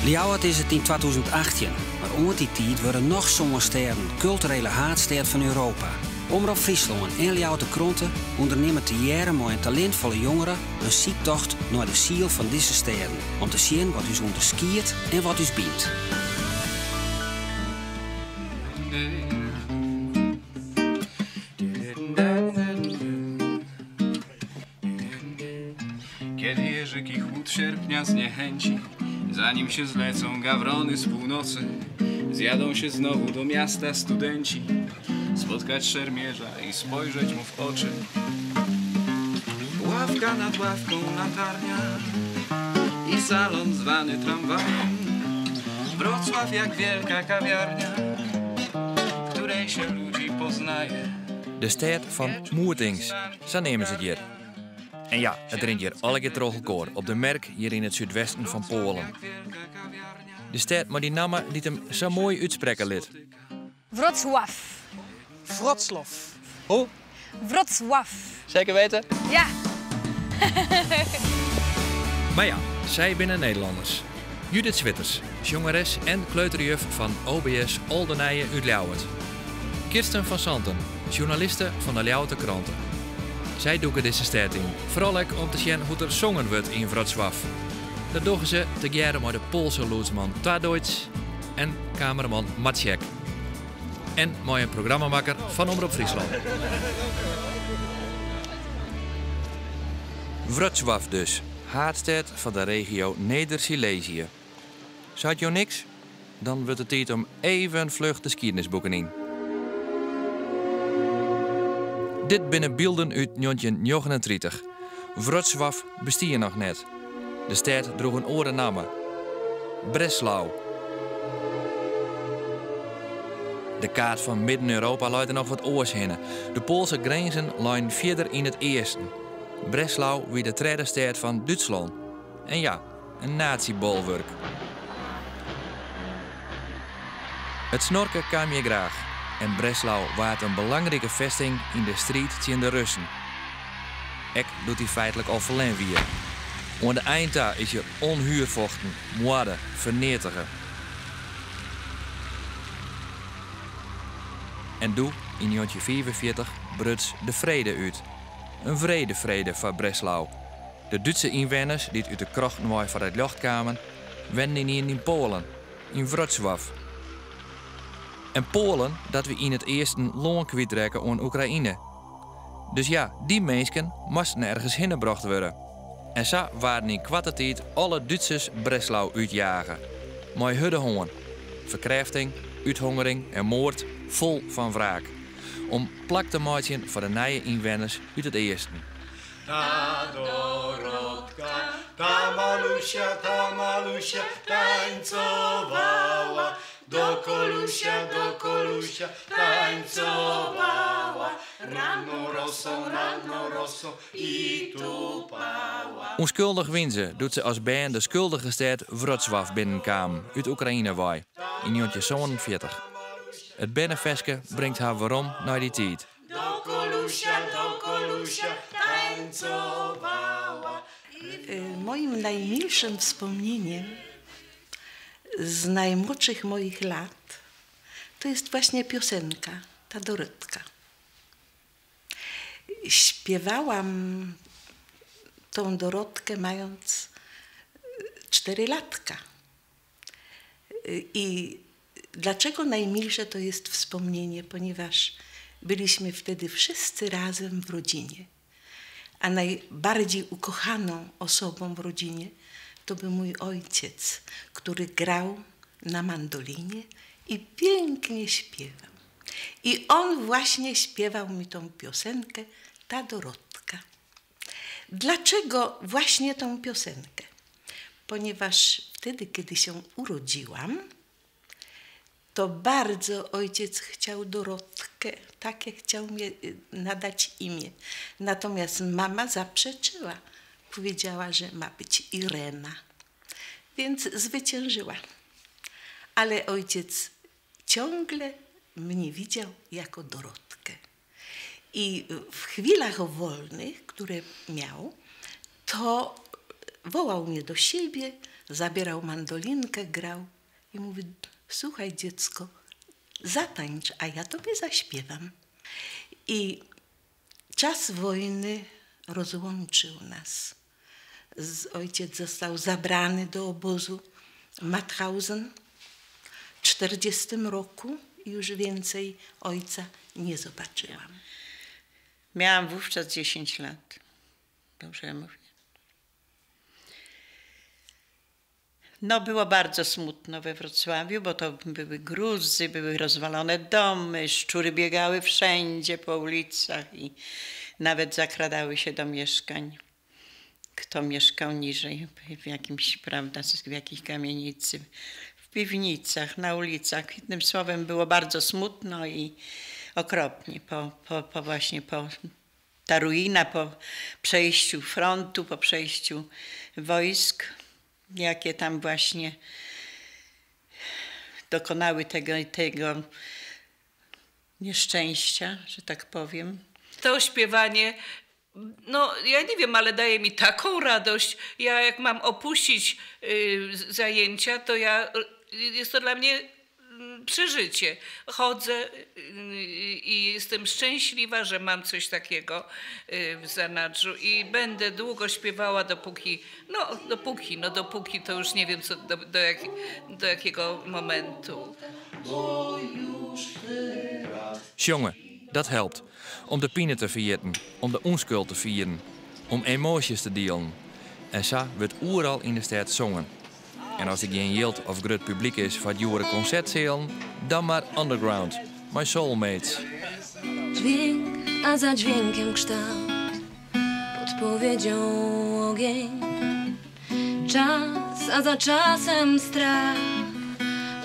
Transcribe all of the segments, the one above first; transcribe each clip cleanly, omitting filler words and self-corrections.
Ljouwert is it yn 2018, mar oant dy tiid wurde noch sân stêden kulturele haadstêd fan Europa. Omrop Fryslân en Ljouwerter Krante ûndernimme tegearre mei in talintfolle jongere in syktocht nei de siel fan dizze stêden om te sjen wat ús ûnderskiedt en wat ús bynt. Kiedy jeżyki chłód sierpnia zniechęci, zanim się zlecą gawrony z północy, zjadą się znowu do miasta studenci, spotkać szermierza i spojrzeć mu w oczy. Ławka nad ławką latarnia i salon zwany tramwajem. Wrocław jak wielka kawiarnia, w której się ludzi poznaje. De stêd fan moetings, sa neame se it hjir. En ja, it rint hjir allegear troch elkoar op de merk hjir yn it súdwesten fan Poalen. De stêd mei dy namme dy't him sa moai útsprekke lit. Wrocław. Wroclaw. Hoe? Wrocław. Zeker weten? Ja. Mar ja, sy binne Nederlanners. Judith Zwitters, sjongeres en kleuterjuf fan OBS Oldenije út Ljouwert. Kirsten van Santen, sjoernaliste fan de Ljouwerter Krante. Sy dûke dizze stêd yn, foaral ek om te sjen hoe't der songen wurdt yn Wrocław. Dat dogge se tegearre mei de Poalse lûdsman Tadeusz en kameraman Maciek. En mei in programmamakker fan Omrop Fryslân. Wrocław dus, haadstêd fan de regio Neder-Silezië. Seit jo niks? Dan wurdt it tiid om even fluch de skiednisboeken yn. Dit binne bylden út 1939. Wrocław bestie noch net. De stêd droech in oare namme, Breslau. De kaart fan Midden-Europa leit der noch wat oars hinne. De Poalske grinzen leinen fierder yn it easten. Breslau wie de tredde stêd fan Dútslân. En ja, in nazi-bolwurk. It snorke kaam hjir graach en Breslau waard in belangrike festing yn de striid tsjin de Russen. Ek doe't dy feitlik al ferlern wie. Oan de ein ta is hjir ûnhuer fochten, moarde, ferneatige. En doe, yn 1945, bruts de frede út. In wrede frede foar Breslau. De Dútse ynwenners dy't út de krochten wei foar it ljocht kamen, wennen ynienen yn Poalen, yn Wrocław. En Poalen dat wie yn it easten lân kwytrekke oan Oekraïne. Dus ja, dy minsken moasten ergens hinne brocht wurde. En sa waarden yn koarte tiid alle Dútsers Breslau útjage. Mei hurde hân. Ferkrêfting, úthongering en moard, fol fan wraak. Om plak te meitsjen foar de nije ynwenners út it easten. Ta Dorotka, ta Malusia, ta Malusia tańcowała, do Kolusia, do Kolusia tańcowała, ranną rosą, ranną rosą i tupała. Unskuldich wiene se doe't se as bern de skuldige stêd Wrocław binnenkamen út Oekraïne wei yn 1947. It berneferske bringt har werom nei dy tiid. Do Kolusia, do Kolusia tańcowała. Moim najmilszym wspomnieniem z najmłodszych moich lat to jest właśnie piosenka, ta Dorotka. Śpiewałam tą Dorotkę mając 4 latka. I dlaczego najmilsze to jest wspomnienie? Ponieważ byliśmy wtedy wszyscy razem w rodzinie. A najbardziej ukochaną osobą w rodzinie to był mój ojciec, który grał na mandolinie i pięknie śpiewał. I on właśnie śpiewał mi tą piosenkę, ta Dorotka. Dlaczego właśnie tą piosenkę? Ponieważ wtedy, kiedy się urodziłam, to bardzo ojciec chciał Dorotkę, takie chciał mi nadać imię. Natomiast mama zaprzeczyła. Powiedziała, że ma być Irena. Więc zwyciężyła. Ale ojciec ciągle mnie widział jako Dorotkę. I w chwilach wolnych, które miał, to Wołał mnie do siebie, zabierał mandolinkę, grał i mówi: Słuchaj, dziecko, zatańcz, a ja tobie zaśpiewam. I czas wojny rozłączył nas. Ojciec został zabrany do obozu Mauthausen w 40 roku i już więcej ojca nie zobaczyłam. Miałam wówczas 10 lat. Dobrze mówię. No, było bardzo smutno we Wrocławiu, bo to były gruzy, były rozwalone domy, szczury biegały wszędzie po ulicach i nawet zakradały się do mieszkań. Kto mieszkał niżej, w jakimś, prawda, w jakiejś kamienicy, w piwnicach, na ulicach. Jednym słowem było bardzo smutno i okropnie po właśnie po ta ruina, po przejściu frontu, po przejściu wojsk, jakie tam właśnie dokonały tego nieszczęścia, że tak powiem. To śpiewanie, no ja nie wiem, ale daje mi taką radość. Ja jak mam opuścić zajęcia, to jest to dla mnie przeżycie. Chodzę i jestem szczęśliwa, że mam coś takiego w zanadrzu i będę długo śpiewała, dopóki, no dopóki to już nie wiem co, do jakiego momentu. Sjonge, dat helpt. Om de pine te vieren, om de onschuld te vieren, om emoties te delen. En zo wordt oeral in de stad zongen. En als er geen jild of groot publiek is voor het concertzalen, dan maar underground. My soulmates. Dźwięk, a za dźwiękiem kształt, podpowiedzią ogień. Czas, a za czasem strach,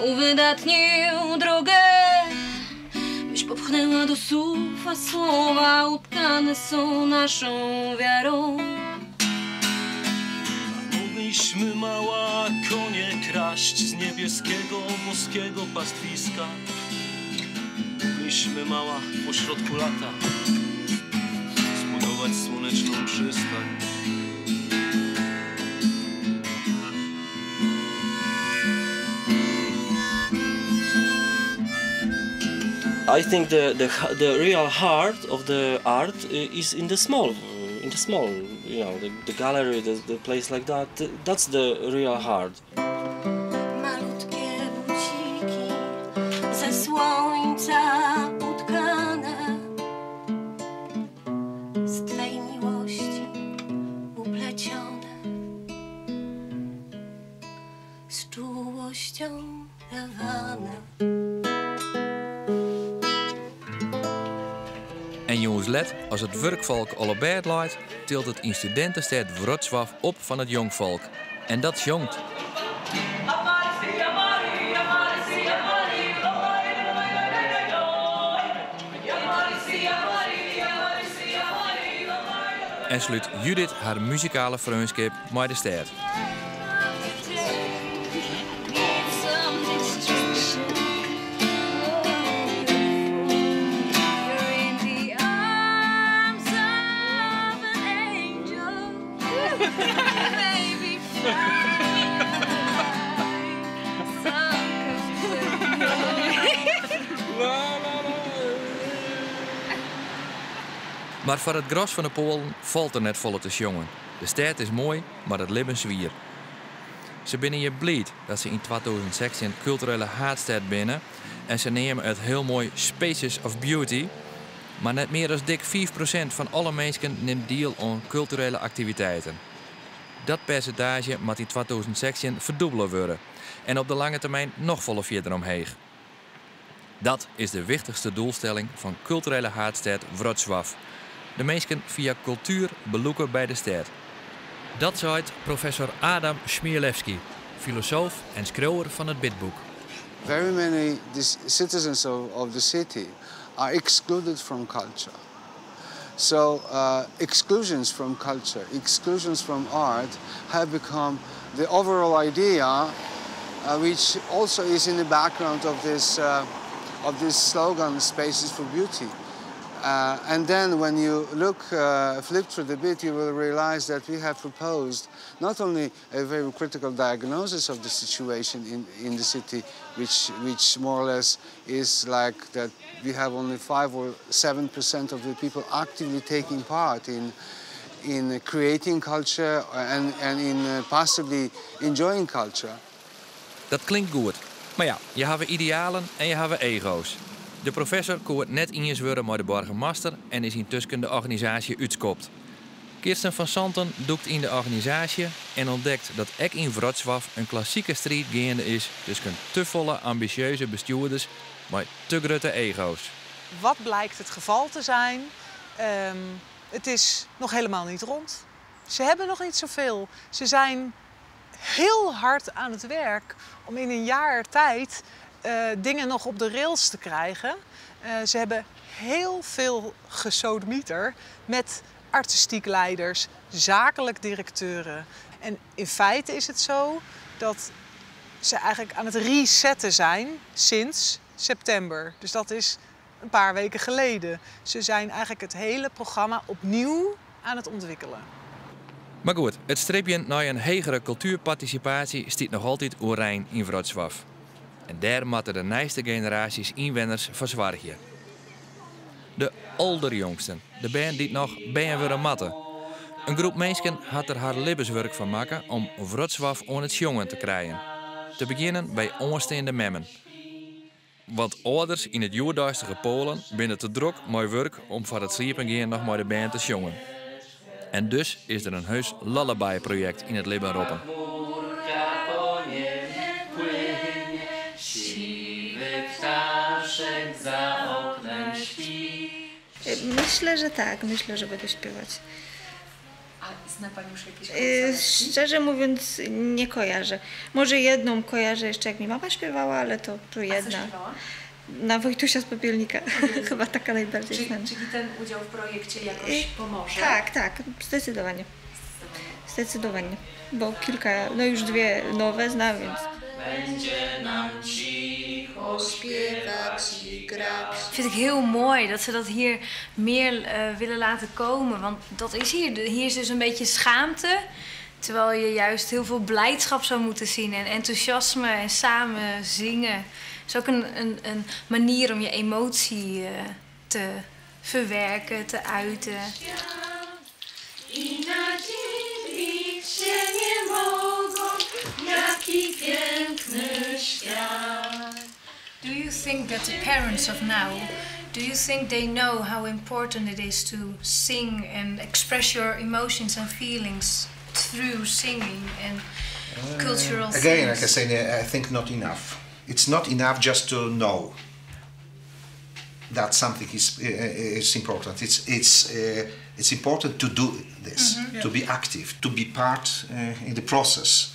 uwydatnił drogę. Byś popchnęła do słów, a słowa utkane są naszą wiarą. Mogliśmy mała konie kraść z niebieskiego, boskiego pastwiska. Mogliśmy mała pośrodku lata zbudować słoneczną przystań. I think the real heart of the art is in the small, you know, the gallery, the place like that. That's the real heart. Malutkie buciki ze słońca utkane, z twej miłości uplecione, z czułością dawane. En jongens, let, als het werkvolk al op bed ligt, tilt het in studentenstad Wrocław op van het jongvolk. En dat jongt. En sluit Judith haar muzikale vriendschap met de stad. Maar voor het gros van de Polen valt er net volle te jongen. De stad is mooi, maar het leven zwier. Ze binnen je blij dat ze in 2016 culturele haatstad binnen. En ze nemen het heel mooi Spaces of Beauty. Maar net meer dan dik 4% van alle mensen neemt deel aan culturele activiteiten. Dat percentage moet in 2016 verdubbelen worden. En op de lange termijn nog volle verder omheen. Dat is de wichtigste doelstelling van culturele haatstad Wrocław. De mensen via cultuur beloeken bij de stad. Dat zei professor Adam Chmielewski, filosoof en schrijver van het Bidbook. Very many citizens of the city are excluded from culture. So exclusions from culture, exclusions from art have become the overall idea, which also is in the background of this slogan, Spaces for Beauty. And then when you look, flip through the bit, you will realize that we have proposed not only a very critical diagnosis of the situation in the city, which more or less is like that we have only 5 or 7% of the people actively taking part in creating culture and in possibly enjoying culture. Dat klinkt goed. Mar ja, je hawwe idealen en je hawwe ego's. De professor koe it net iens wurde mei de boargemaster en is yntusken de organisaasje útskopt. Kirsten van Santen dûkt yn de organisaasje en ûntdekt dat ek yn Wrocław in klassike striid geande is tusken te folle ambisjeuze bestjoerders mei te grutte ego's. Wat blijkt het geval te zijn? Het is nog helemaal niet rond. Ze hebben nog niet zoveel. Ze zijn heel hard aan het werk om in een jaar tijd dingen nog op de rails te krijgen. Ze hebben heel veel gesodemieter met artistiek leiders, zakelijk directeuren. En in feite is het zo dat ze eigenlijk aan het resetten zijn sinds september. Dus dat is een paar weken geleden. Ze zijn eigenlijk het hele programma opnieuw aan het ontwikkelen. Mar goed, it stribjen nei in hegere kultuerpartisipaasje stiet noch altyd oerein yn Wrocław. En dêr moatte de nijste generaasjes ynwenners foar soargje. De alderjongsten, de bern dy't noch bern wurde moatte. In groep minsken hat der har libbenswurk fan makke om Wrocław oan it sjongen te krijen. Te begjinnen by oansteande memmen. Want âlders yn it hjoeddeistige Poalen binne te drok mei wurk om foar it sliepen gean noch mei de bern te sjongen. En dus is der in heus lullaby-projekt yn it libben roppen. Chmurka po nim płynie, siwy ptaszek za oknem śpi. Myślę, że tak. Myślę, że będę śpiewać. A zna Pani już jakieś kołysaneczki? Szczerze mówiąc, nie kojarzę. Może jedną kojarzę jeszcze, jak mi mama śpiewała, ale to A co jedna. śpiewała? Na Wojtusia z Popielnika. Chyba taka najbardziej Czyli, znana. czyli ten udział w projekcie jakoś pomoże? Tak, tak, zdecydowanie. Zdecydowanie. Bo kilka, no już dwie nowe znam, więc. Będzie nam cicho śpiewać i grać. Vind ik heel mooi dat ze dat hier meer willen laten komen. Want dat is hier. Hier is dus een beetje schaamte. Terwijl je juist heel veel blijdschap zou moeten zien. En enthousiasme en samen zingen. Het is ook een manier om je emotie te verwerken, te uiten. I nadziwić się nie mogą, jaki piękny świat. Do you think that the parents of now, do you think they know how important it is to sing and express your emotions and feelings through singing and cultural Again, things? like I say, I think not enough. It's not enough just to know that something is important. It's important to do this, to be active, to be part in the process.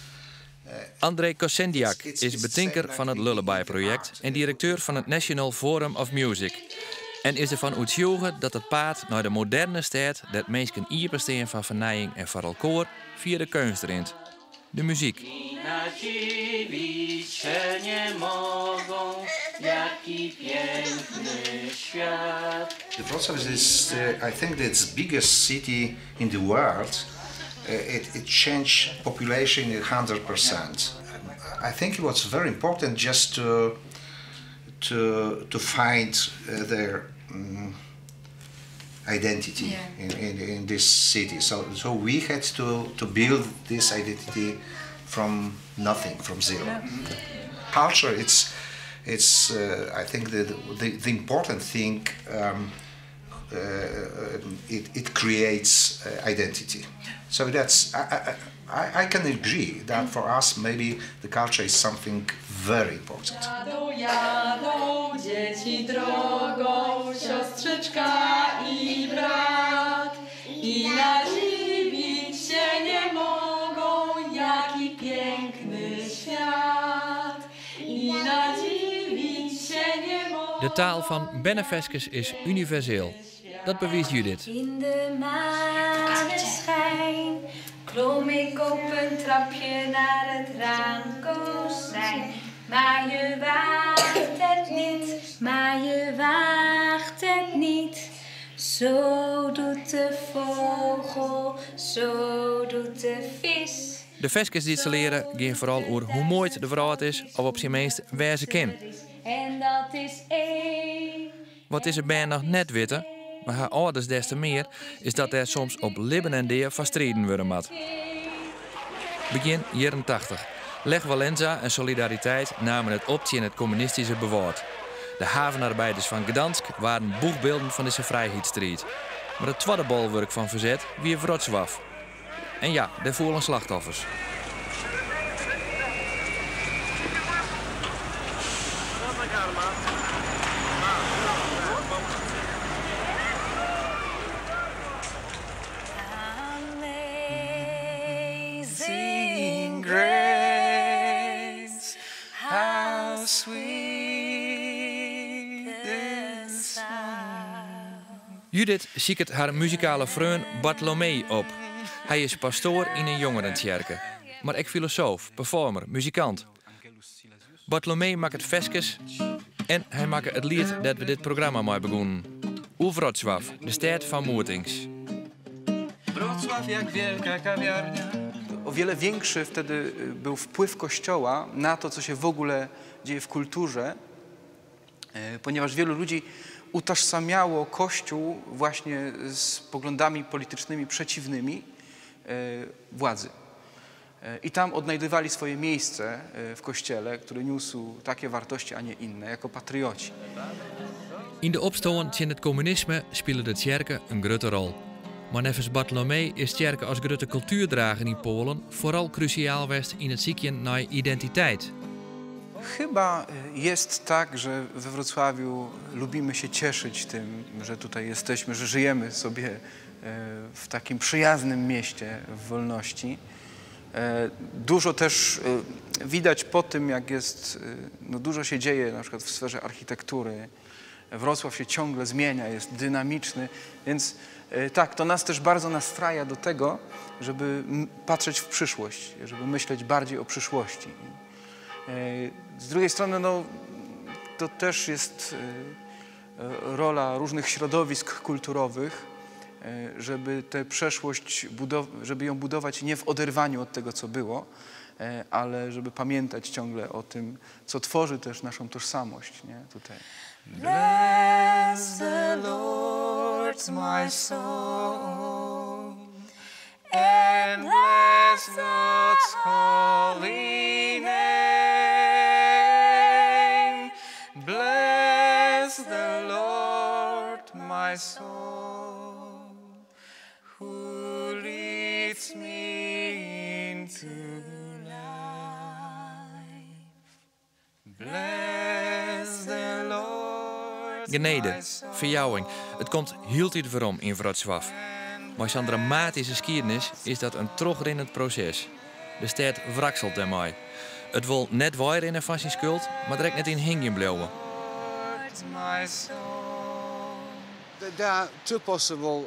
André Kosendiak is It's the betinker same fan like it Lullaby-projekt en direkteur fan it National Forum of Music. En is derfan oertsjûge dat it paad nei de moderne stêd, dêr't minsken iepenstean foar fernijing en foar elkoar, fia de keunst rint. De muzyk. I nadziwić się nie mogą, jaki piękny świat. The Wrocław is, I think, the biggest city in the world. It changed population 100%. I think it was very important just to find their identity in this city. So we had to build this identity from nothing, from zero. Culture, it's I think the important thing. It creates identity. So I can agree that for us maybe the culture is something very important. Jadą, jadą dzieci drogą, siostrzyczka i brat. I nadziwić się nie mogą, jaki piękny świat. I nadziwić się nie mogą. De taal fan berneferskes is universeel. Dat bewiist Judith. In de maneschijn klom ik op een trapje naar het raamkozijn. Maar je waagt het niet, maar je waagt het niet. Zo doet de vogel, zo doet de vis. De ferskes dy't se leare gean foaral oer hoe moai de wrâld is of op syn minst wêze kin. En dat is één. Wat dizze bern noch net witte, mar har âlders des te mear, is dat dêr soms op libben en dea foar striden wurde moat. Begjin jierren 80. Lech Walenza en Solidariteit namen it op tsjin it kommunistyske bewâld. De havenarbeiders fan Gdansk waarden boechbylden fan dizze frijheidsstriid. Mar it twadde bolwurk fan ferset wie Wrocław. En ja, dêr foelen slachtoffers. Amazing grace, how sweet the sound. Judith siket har muzikale freon Bartolomé op. Hy is pastoar yn in jongerentsjerke, mar ek filosoof, performer, muzikant. Bartolomé makket ferskes en hy makke it liet dêr't we dit programma mei begûnen. Oer Wrocław, de stêd fan moetings. Wrocław jak wielka kawiarnia. O wiele większy wtedy był wpływ Kościoła na to, co się w ogóle dzieje w kulturze, ponieważ wielu ludzi utożsamiało Kościół właśnie z poglądami politycznymi przeciwnymi władzy. I tam odnajdywali swoje miejsce w Kościele, który niósł takie wartości, a nie inne, jako patrioci. Yn de opstân tsjin it kommunisme spile de tsjerke in grutte rol. Mar neffens Bartolomé is tsjerke as grutte kultuerdrager yn Poalen foaral krúsjaal west yn it sykjen nei identiteit. Chyba jest tak, że we Wrocławiu lubimy się cieszyć tym, że tutaj jesteśmy, że żyjemy sobie w takim przyjaznym mieście w wolności. Dużo też widać po tym, jak jest, no dużo się dzieje na przykład w sferze architektury. Wrocław się ciągle zmienia, jest dynamiczny, więc tak, to nas też bardzo nastraja do tego, żeby patrzeć w przyszłość, żeby myśleć bardziej o przyszłości. Z drugiej strony, no, to też jest rola różnych środowisk kulturowych, żeby tę przeszłość żeby ją budować nie w oderwaniu od tego, co było, ale żeby pamiętać ciągle o tym, co tworzy też naszą tożsamość, nie? Tutaj. Bless the Lord, my soul, and bless God's holy name. Bless the Lord, my soul, who leads me into life. Bless the Lord, Genede, my soul. ferjouwing, it komt hieltyd werom yn Wrocław. Mar sa'n dramatyske skiednis is dat in trochrinnend proses. De stêd wrakselt dêrmei. It wol net weirinne fan syn skuld, mar der ek net yn hingjen bliuwe. My soul. There are two possible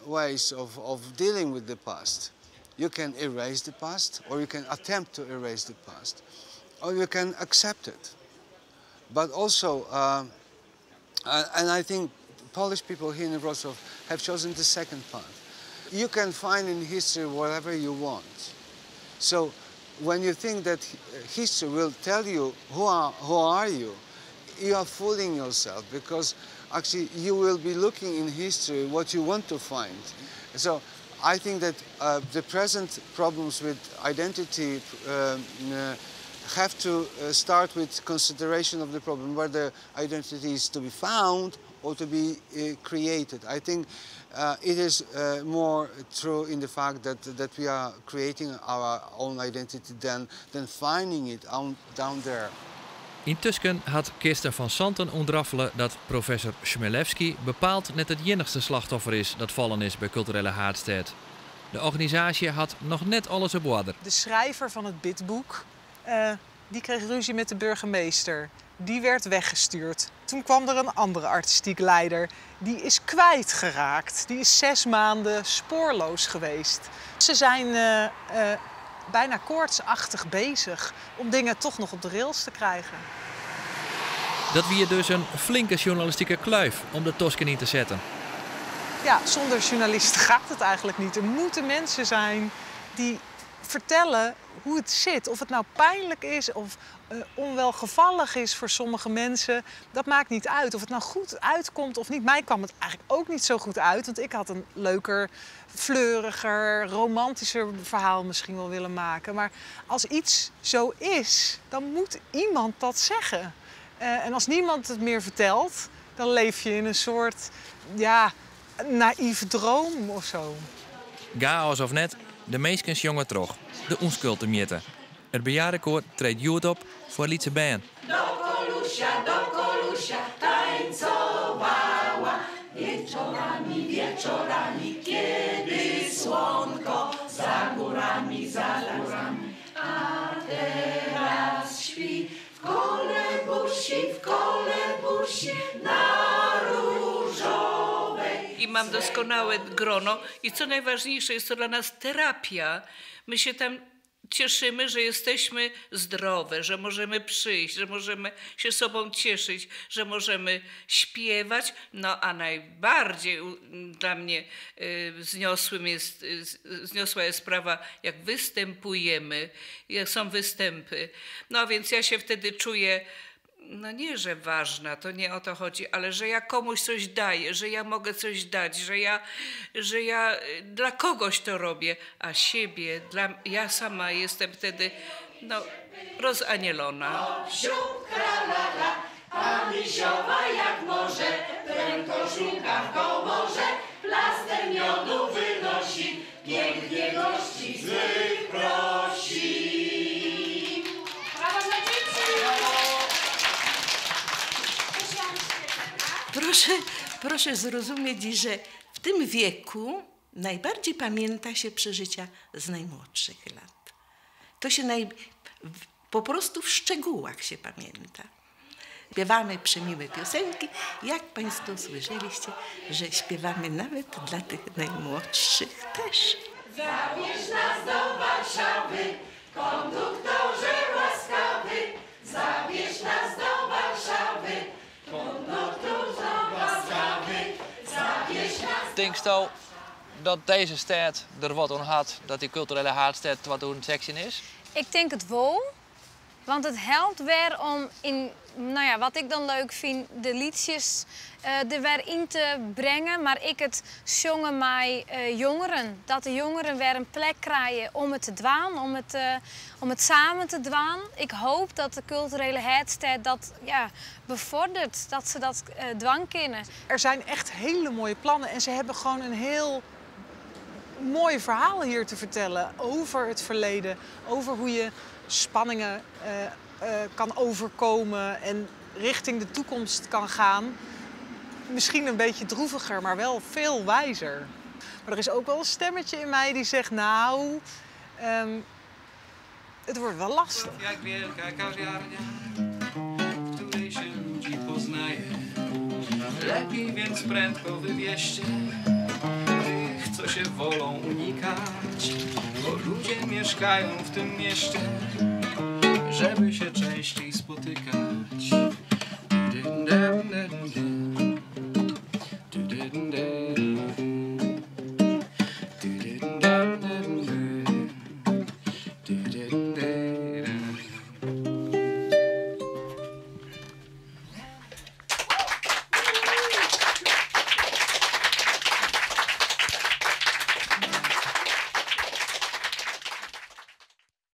ways of dealing with the past. You can erase the past, or you can attempt to erase the past, or you can accept it. But also, and I think Polish people here in Wrocław have chosen the second path. You can find in history whatever you want. So when you think that history will tell you who are you, you are fooling yourself, because actually you will be looking in history what you want to find. So I think that the present problems with identity have to start with consideration of the problem whether identity is to be found or to be created. I think it is more true in the fact that we are creating our own identity than finding it down there. Yntusken hat Kirsten van Santen ûntraffele dat professor Chmielewski bepaald net it iennichste slachtoffer is dat fallen is by kulturele haadstêd. De organisaasje hat noch net alles op oarder. De schrijver van het bidboek, die kreeg ruzie met de burgemeester. Die werd weggestuurd. Toen kwam er een andere artistiek leider. Die is kwijtgeraakt. Die is 6 maanden spoorloos geweest. Ze zijn bijna koortsachtig bezig om dingen toch nog op de rails te krijgen. Dat wie dus in flinke sjoernalistike kluif om de tosken yn te setten. Ja, zonder journalisten gaat het eigenlijk niet. Er moeten mensen zijn die vertellen hoe het zit. Of het nou pijnlijk is of onwelgevallig is voor sommige mensen, dat maakt niet uit. Of het nou goed uitkomt of niet. Mij kwam het eigenlijk ook niet zo goed uit, want ik had een leuker, fleuriger, romantischer verhaal misschien wel willen maken. Maar als iets zo is, dan moet iemand dat zeggen. En als niemand het meer vertelt, dan leef je in een soort, ja, naïeve droom of zo. Chaos of net, de meeskens jongen terug, de onschuld te mitten. Het bejaardenkoor treedt joerd op voor Lietse Bern. Do Kolusia, do Kolusia tańcowała. Wieczorami, wieczorami, kiedy słonko za górami, za górami. A teraz śpi w kolebusi na różowej. I mam doskonałe grono i co najważniejsze, jest to dla nas terapia. My się tam cieszymy, że jesteśmy zdrowe, że możemy przyjść, że możemy się sobą cieszyć, że możemy śpiewać. No a najbardziej dla mnie wzniosła jest sprawa, jak występujemy, jak są występy. No więc ja się wtedy czuję, no nie, że ważna, to nie o to chodzi, ale że ja komuś coś daję, że ja mogę coś dać, że ja dla kogoś to robię, a siebie, ja sama jestem wtedy, no, rozanielona. Siup, tra, la, la, a misiowa jak może, prędko szuka w komorze, plaster miodu wynosi, pięknie gości złych prosi. Brawo dla dzieci! Proszę zrozumieć, że w tym wieku najbardziej pamięta się przeżycia z najmłodszych lat. To się po prostu w szczegółach się pamięta. Śpiewamy przemiłe piosenki, jak Państwo słyszeliście, że śpiewamy nawet dla tych najmłodszych też. Zabierz nas do Warszawy, konduktorze łaskawy. Zabierz nas do Warszawy, konduktorze łaskawy. Zabierz nas. Denkst du dat deze stad er wat aan had, dat die kulturele haadstêd 2016 is? Ik denk het wel, want het helpt weer om in, nou ja, wat ik dan leuk vind, de liedjes er weer in te brengen. Maar ik het zongen met jongeren. Dat de jongeren weer een plek krijgen om het te dwaan, om het samen te dwaan. Ik hoop dat de kulturele haadstêd dat, ja, bevordert, dat ze dat dwang kunnen. Er zijn echt hele mooie plannen en ze hebben gewoon een heel mooi verhaal hier te vertellen over het verleden, over hoe je spanningen kan overkomen en richting de toekomst kan gaan. Misschien een beetje droeviger, maar wel veel wijzer. Maar er is ook wel een stemmetje in mij die zegt, het wordt wel lastig. Jak wielka kawiarnia, w której się ludzi poznaje. Lepiej więc prędko wywieźcie tych, co się wolą unikać, bo ludzie mieszkają w tym mieście, żeby się częściej spotykać.